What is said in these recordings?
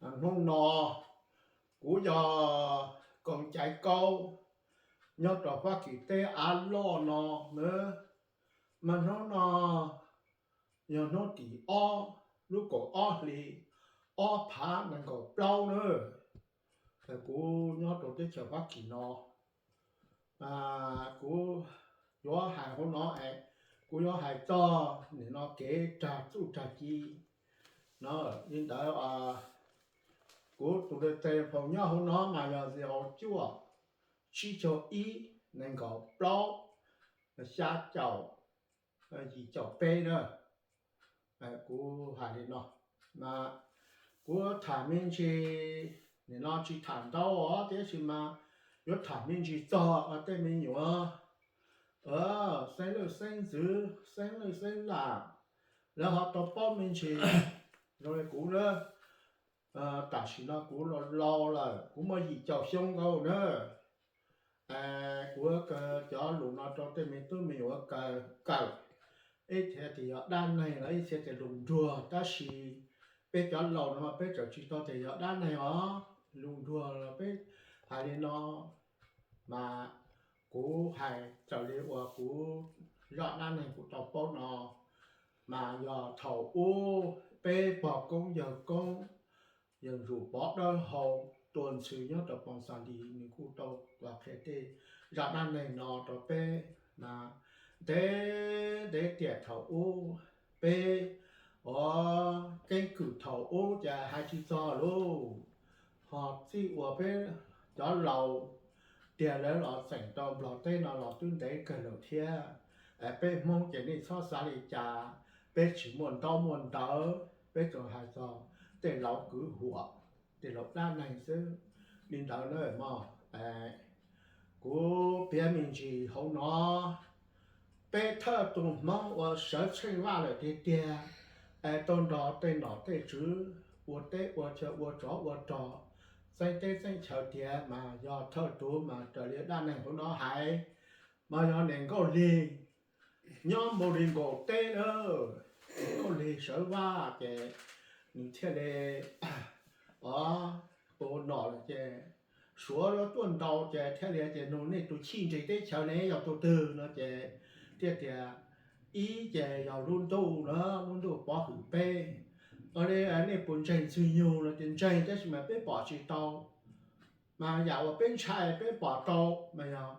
Hnub no kuv yog Koom Caiv Kaub nyob rau Fab Kis teb av loj no na. Mas hnub no yog hnub tim ob lub kaum ob hli ob phav nees nkaum plaub na. Kuv nyob rau teb chaws Fab Kis no, kuv yuav hais hauv no es kuv yuav hais txog nim no kev rag txuj rag ci no. Li ntawd, kuv tus telephone nyob hauv no mas yog zero cuaj tsib caug ib nees nkaum plaub xya caum yim caum peb na. Kuv hais li no, kuv tham me ntsis, nim no tsis tham ntau os, tiam sis mas yuav tham me ntsis txog tej me nyuam xeeb leej xeeb ntxwv, xeeb leej xeeb lam, lawv ho tau paub me ntsis zoo li kuv na. Tam sim no kuv laus laus lawm, kuv muaj yim caum xyoo nkaus na. Kuv yuav kaw cov lus no rau tej me tub me nyuam kawm. Ib txhia tias yog dab neeg los ib txhia tias lus nruag, tab sis peb cov laus no mas peb tseem tsis tau tias yog dab neeg os. Lus nruag los peb hais li no, mas kuv hais raws li uas kuv zaj dab neeg kuv tau paub no, mas yog thaum ub peb pog koob yawg koob, yawg Ntsuj Pov Dawb Hau, tuaj ntxhw nyob rau Poo Xa Dis, nws kuj tau los qhia tej zaj dab neeg no rau peb na. Ntev ntev tiam thaum ub, peb, o, keeb kwm thaum ub ces hais tsis txog lauj. Ho txij uas peb cov laus tiag lawv los txeem rau Nplog teb no los twb ntev kawg lawm thiab. Peb Hmoob ces nej txhob xav li cas, peb tsis muaj ntaub muaj ntawv, peb tsuas hais txog tej laus kwv huam, tej laus dab neeg xwb. Li ntawd na mog, kuv piav me ntsis hauv no, peb thawj tus Hmoob uas sawv tsheej vaj lawm tiag tiag, es tau nrog tej nom tej tswv ua teb ua chaw ua tsov ua rog, txeeb teb txeeb chaw tiag mas yog thawj tus mas raws li dab neeg hauv no hais, mas yog niam Nkauj Lig nyob Npaus Lis Nkaus teb na. Nkauj Lig sawv vaj ces nws thiaj li, o, tus nom lawm ces Suav tuaj ntaus ces thiaj li tias nug nej tus chij nres teb chaws ne yog tus twg no ces thiaj tias ib ces yog lub ntuj na, lub ntuj pov hwm peb. O, nej puas ntseeg Ntxwg Nyoog no ces ntseeg tab sis mas peb pom tsis tau. Mas yam uas peb ntshai peb pom tau mas yog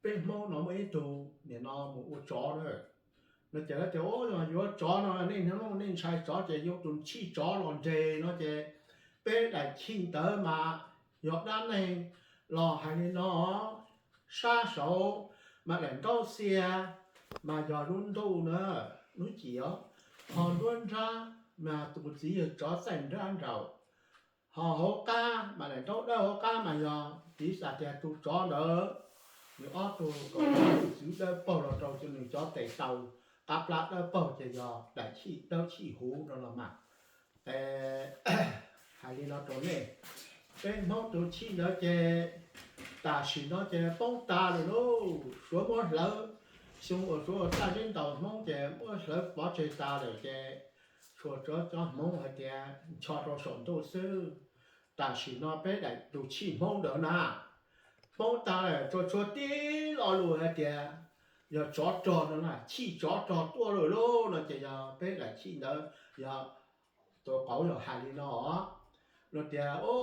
peb Hmoob no muaj ib tug nim no mus ua tsov na. No ces lawv tias, o, yog yuav tsov no nej hnub no nej ntshai tsov ces yuav tus chij tsov los nres no ces peb daim chij ntawd mas yog dab neeg los hais li no, sab saud mas daim ntaub xia mas yog lub ntuj na, lub cim os, ho nruab nrab mas tus txiv yawg tsov txaij nrab nraud, ho hauv qab mas daim ntaub dawb hauv qab mas yog piv xam tias tus tsov ntawd nws ob tug kaum txwv dawb paug los rau nws cov tes taw qab plab dawb paug ces yog daim chij dawb chij huv no los mas. Hais li no rau nej, peb Hmoob tus chij ntawd ces tam sim no ces poob tas lawm lauj. Suav muab hlawv, xyoo uas Suav ua txaj zeb ntaus Hmoob ces muab hlawv pov tseg tas lawm ces tshuav cov, cov Hmoob hais tias ncho rau saum ntuj xwb. Tam sim no peb daim tus chij Hmoob ntawd na poob tas lawm, tsuas tshuav tib lo lus hais tias yog tsov rog no na, chij tsov rog tuaj lawm lauj no ces yog peb daim chij ntawd yog tus qauv yog hais li no, no tias, o,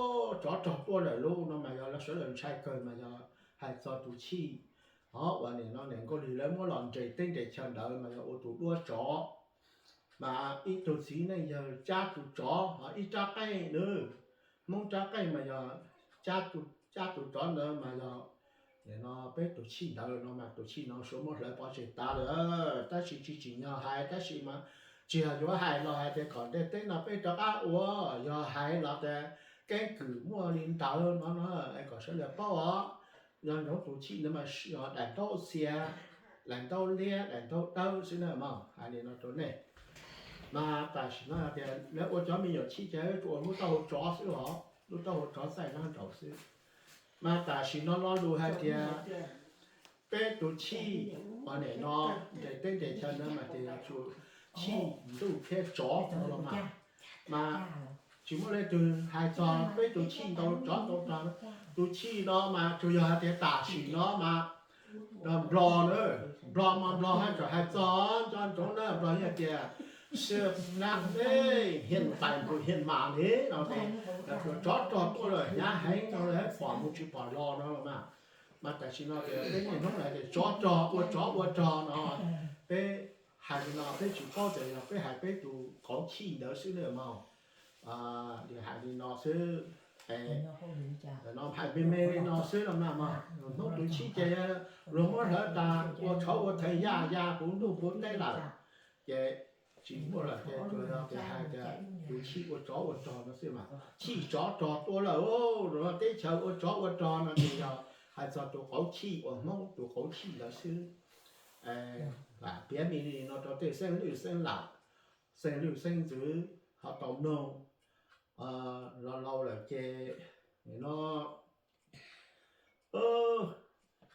tsov rog tuaj lawm lauj no mas yog lawv sawv daws ntshai kawg mas yog hais txog tus chij. Ho uas nim no niam Nkauj Lig lawv muab los nres teb nres chaw ntawd mas yog ua tus duab tsov. Mas ib tug txiv neej yawg cab tus tsov ho ib rab qeej na, Hmoob rab qeej mas yog cab tus tsov ntawd mas yog nim no peb tus chij ntawd no mas tus chij no Suav muab hlawv pov tseg tas lawm. Tab sis tsis tsim nyog hais, tab sis mas tsis yog yuav hais los hais tias kom ntiaj teb no peb rov qab ua, yog hais los tias keeb kwm muaj li ntawd no no es kom sawv daws paub os. Yog nyob tus chij ntawd mas yog daim ntaub xia, daim ntaub liab, daim ntaub dawb xwb na mog. Hais li no rau nej. Mas tam sim no tias lawv ua cov me nyuam chij ces tsuas ua lub taub hau tsov xwb os, lub taub hau tsov txaij nrab nraud xwb. Mas tam sim no lo lus hais tias peb tus chij uas nim no nres teb nres chaw ntawd mas tias yog tus chij ntuj thiab tsov no los mas. tsis muaj leej twg hais txog peb tus chij ntau tsov ntau rog. Tus chij no mas tsuas yog hais tias tam sim no mas Nplog na, Nplog mas Nplog haj tseem hais txog nco ntsoov na, Nplog yeej tias sib nab ne, hiaj tais npus hiaj mas li no, tsov rog tuaj lawm hnyav heev no lawv pom mus tsis pom los no mas. Mas tam sim no tias peb niaj hnub hais tias tsov rog ua tsov ua rog no, peb hais li no peb tsis paub tias yog peb hais peb tus qauv chij ntawd xwb na mog. Hais li no xwb, no hais me me li no xwb no mas, hnub tus chij ces luag muab hlawv tas ua tshauv ua theev yaj ya puv ntuj puv teb lawm, ces tsis muaj lawm ces tsuas yog tias hais tias tus chij ua tsov ua rog no xwb mas. Chij tsov rog tuaj lawm, teb chaws ua tsov ua rog no ces yog hais txog tus qauv chij uas Hmoob tus qauv chij ntawd xwb. Piav me li no rau tej xeeb lwj xeeb laus, xeeb lwj xeeb ntxwv ho tau mloog. Laus laus lawm ces no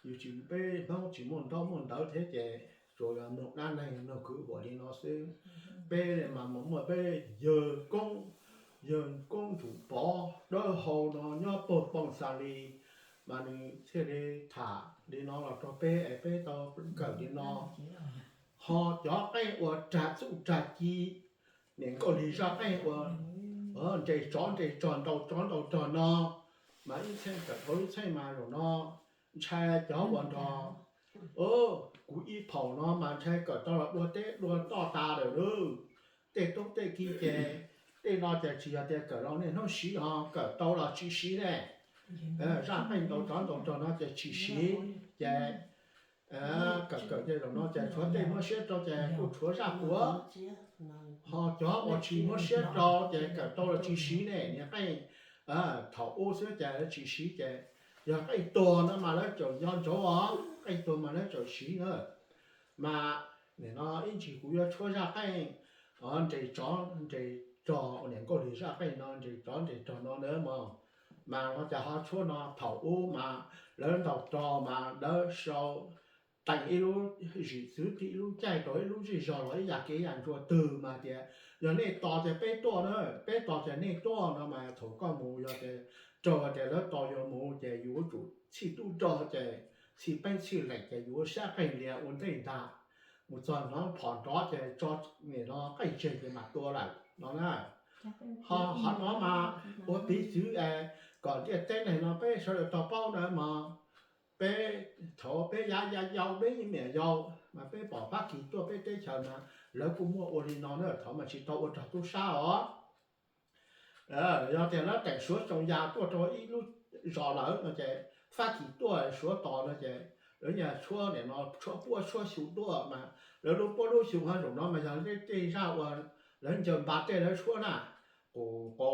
yus tsis, peb Hmoob tsis muaj ntaub muaj ntawv thiab ces tsuas yog mloog dab neeg mloog kwv huam li no xwb. Peb mas mus muaj peb yawg koob, yawg koob Ntsum Pov dawb hau no nyob puag Pooj Xa Lis, mas nws thiaj li tham li no los rau peb es peb tau kawm li no. Ho cov qeej uas rag txuj rag ci, niam Nkauj Lig zaj qeej uas nres tsov nres rog ntaus tsov ntaus rog no, mas ib txheej kawm dhau ib txheej mas zaum no ntshai cov uas nrog kuv ib phaum no mas ntshai kawm tau los dua teb dua toj tas lawm lauj. Tej tub tej ki ces tej no ces tsis yog tias kawm los niaj hnub siv ho kawm tau los tsis siv ne. Zaj qeej ntaus tsov ntaus rog no ces tsis siv, ces kawm kawm ces zaum no ces tshuav tej muab siab rau ces kuj tshuav zaj puav. Ho cov uas tsis muab siab rau ces kawm tau los tsis siv ne, niag qeej thaum ub xwb ces lawv tsis siv ces yog qeej tuag no mas lawv tseem nco ntsoov os, qeej tuag mas lawv tseem siv na. Mas nim no ib ntsis kuv yuav tshuab zaj qeej nres tsov nres rog, niam Nkauj Lig zaj qeej no nres tsov nres rog no na mog. Mas no cas ho tshuab no, thaum ub mas lawv ntaus rog mas lawv sau teem ib lub zim txwv ib lub caij rau ib lub zej zog los ib yam kev ib yam ntsuas twg mas tias yog nej tos ces peb tuaj na, peb tos ces nej tuaj no mas thaum koj mus yog tias raug tias lawv tos yuav mus ces yus yuav tsum txhij tub rog ces txhij peeb txhij leem ces yus yuav sab qeej lias ua ntej ntag, mus txog hnov phom nrov ces tso nim no qeej tseg ces mam tua lawm no na. Ho qhov no mas ua piv txwv es kom ntiaj teb neeg no peb sawv daws tau paub na mog. Peb thaum peb yav yau peb me nyuam yaus mas peb pom Fab Kis tuaj peb teb chaws mas lawv kuj muaj ua li no na, thaum mas tsis tau ua rog tub sab os. Yog tias lawv teem Suav Tsoo Yas tuaj rau ib lub zos lawm no ces Fab Kis tuaj Suav tos no ces lawv nyuam tshuab nim no tshuab puab tshuab xyu tuaj mas lawv lub puab lub xyu ho zaum no mas yog tej zaj uas lawv ncaws npas tej lawv tshuab na, qus qo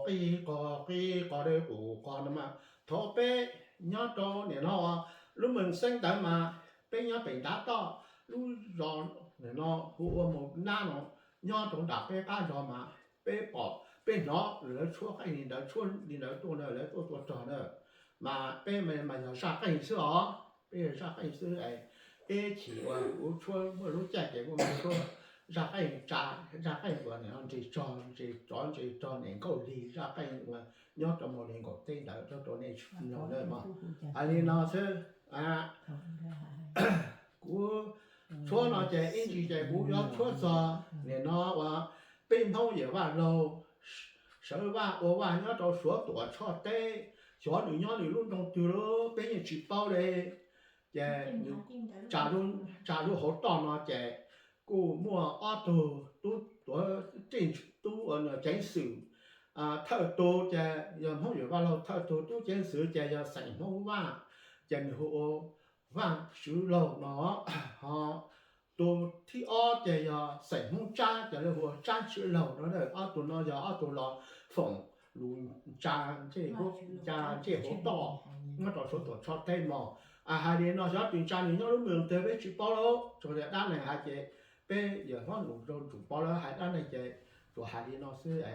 qi qo qi qo qus qo no mas thaum peb nyob rau nim no lub Mees Xeeb ntawd mas peb nyob pem nrad toj lub zos nim no hu ua Mus Nab no, nyob rau nram peb qab zos mas peb pom peb hnov lawv tshuab qeej li ntawd, tshuab li ntawd tuaj na, lawv tuaj tua rog na. Mas peb mas yog zaj qeej xwb os, peb yog zaj qeej xwb es ib chim uas kuv tshuab muaj lub caij ces kuv mam tshuab zaj qeej tsa, zaj qeej uas nim no nres tsov nres rog niam Nkauj Lig zaj qeej uas nyob rau Mus Lis nkaum teb ntawd rau rau nej mloog na mog. Hais li no xwb, kuv tshuab no ces ib ntsis ces kuv yuav tshuab txog nim no uas peb Hmoob yawm Vaj Laug sawv vaj ua vaj nyob rau Suav Tuam Tshoj teb, xyov nws nyob nws lub nroog twg lawm peb yeej tsis paub li. Ces tsa lub hauv toj no ces kuj muaj ob tug tub tuav, tub ceev xwm thawj tug ces yog Hmoob yawm Vaj Laug thawj tug, tub ceev xwm ces yog xeem Hmoob Vaj, ces nws hu ua Vaj Swv Laug no. Ho tus thib ob ces yog xeem Hmoob Tsab ces lawv hu ua Tsab Swv Laug no. Ob tug no yog ob tug los foom lus tsa ntsej hauv toj nyob rau Suav Tuam Tshoj teb mog. Hais li no xyov tus tsa nws nyob lub moos twg peb tsis paub lawm, tsuas yog dab neeg hais ces peb yawm Hmoob Nus Ntsum Pov lawv hais dab neeg ces tsuas hais li no xwb.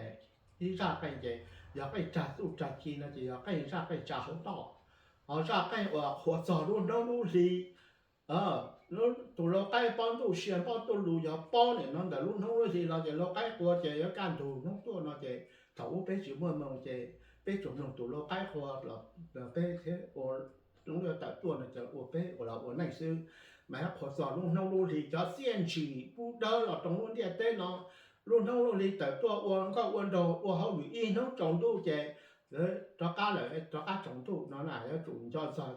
Ib zaj qeej ces yog qeej rag txuj rag ci no ces yog qeej zaj qeej tsa hauv toj. Ho zaj qeej uas qhuas txog lub hnub lub hli, Tus lau qaib paub ntuj sia paub tuj lus yog paub nim no ntawm lub hnub lub hli los ces lau qaib qua ces yuav kaj ntug hnub tuaj no ces thaum ub peb tsis muaj mloog ces peb tsuas mloog tus lau qaib qua los peb thiab ua lub yuav tawm tuaj no ces ua peb ua los ua neej xwb. Mas yuav qhuas txog lub hnub lub hli cov txiaj ntsim pub dawb los rau lub ntiaj teb no, lub hnub lub hli tawm tuaj ua nkauj ua nraug ua hauj lwm ib hnub tsaus ntuj ces rov qab lawm, rov qab tsaus ntuj no na yuav tsum nco txog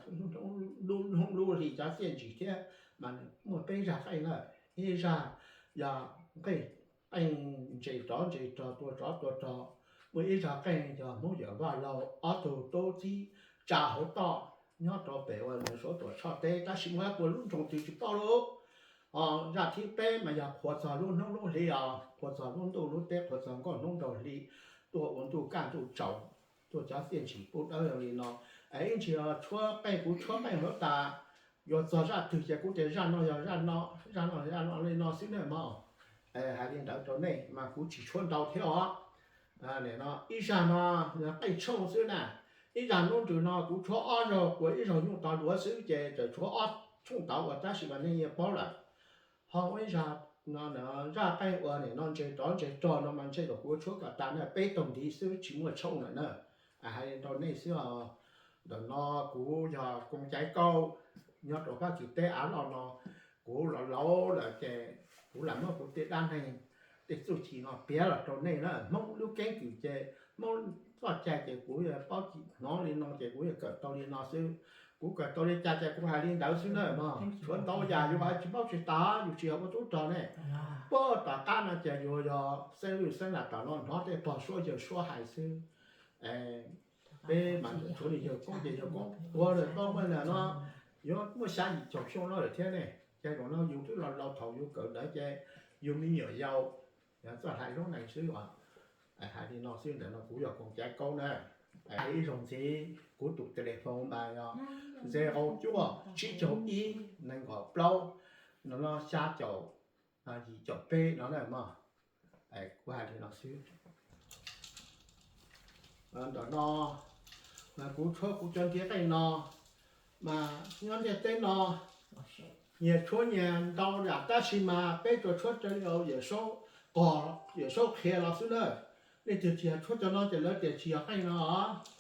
lub hnub lub hli cov txiaj ntsim thiab. Mas muaj peb zaj qeej na, ib zaj yog qeej, qeej ntses rov ntses rog tua tsov tua rog, muaj ib zaj qeej yog Hmoob Yawm Vaj Laug ob tug tub txib tsa hauv toj nyob rau pem uas Suav Tuam Tshoj teb, tab sis muaj ib puas lub nroog twg tsis paub lauj. Ho zaj thib peb mas yog qhuas txog lub hnub lub hli os, qhuas txog lub ntuj lub teb, qhuas txog nkauj hnub nraug hli, tuaj ua ntuj kaj ntuj tsaus, tuaj cov txiaj ntsim pub dawb li no. Es ib ntsis tshuab qeej, kuv tshuab qeej hauv tas, yuav txog zaj twg ces kuv tias zaj no yog zaj no, zaj no zaj no li no xwb na mog. Hais li ntawd rau nej mas kuv tsis tshuab ntau thiab os. Ib zaj no yog qeej tshooj xwb na, ib zaj hnub nrws no kuv tshuab ob zaug, kuv ib zaug nyuj tod duav xwb ces txawm tshuab ob tshooj tod uas tab sis mas nej yeej paub lawm. Ho ua ib zaj no, zaj qeej uas nim no ntses rov ntses rog no mas ntshe kuv tshuab kom tas na, peb taug ntiv xwb tsis muaj tshooj lawm na. Hais li rau nej xwb os. Ntawm no kuv yog Koos Caiv Kaub, nyob rau Fab Kis teb av loj no. Kuv los laus lawm ces kuv lam muab kuv tej dab neeg, tej txuj ci no piav los rau nej na. Hmoob lub keeb kwm ces Hmoob txoj cai ces kuv yuav paub hnov li no ces kuv yuav kawm tau li no xwb. Kuv kawm tau li cas ces kuv hais li ntawd xwb na mog. Tshuav ntau yam yus hais tsis paub tsis tas, yus tsis yog ua tub rog ne. Puag tom qab no ces yus yog xeeb lwj xeeb lam tom no hnov tej pog suab yawg suab hais xwb. Peb mas tshuav li yawg koob ces yawg koob ua lawm tau muaj na no, yuav muaj xya yim caum xyoo no lawm thiab ne. Ces zaum no yus twb los laus thaum yus kawm ntawd ces yus me nyuam yaus, txawj hais lub neej xwb os. Hais li no xwb, ntawm no kuv yog Koos Caiv Kaub na. Ib zaug ntxiv kuv tus tes li foos mas yog ze qau cuaj tsib caug ib nees nkaum plaub, no no xya caum yim caum peb no na mog. Kuv hais li no xwb. Ntawm no mas kuv tshuab kuv cov ntiav qeej no, mas nyob ntiaj teb no nyias tshuab nyias ntau yam tab sis mas peb tsuas tshuab raws li Yawm Saub qog, Yawm Saub qhia los xwb na. Leej twg tsis yog tshuab cov no ces lawv tias tsis yog qeej no os.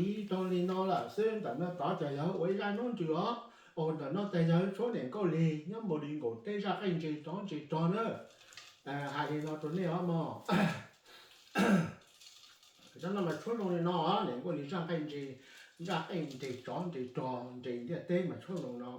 Ib tog li no lawm xwb, ntawm no tod ces yog ua ib zaj hnub ntsws os. Ua ntawm no ces yog tshuab niam nkauj lig nyob mus li nkaus tej zaj qeej ntseg tsov ntseg rog na. Hais li no rau nej os mog. Cov no mas tshuab zoo li no, niam nkauj lig zaj qeej ntseg, zaj qeej ntseg tsov ntseg rog ntseg ntiaj teb mas tshuab zoo no.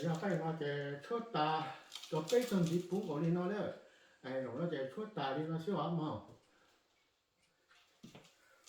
Yog qeej no ces tshuab tas, rau peb txog ntxiv puv nkaus li no lawm. Zaum no ces tshuab tas li no xwb os mog.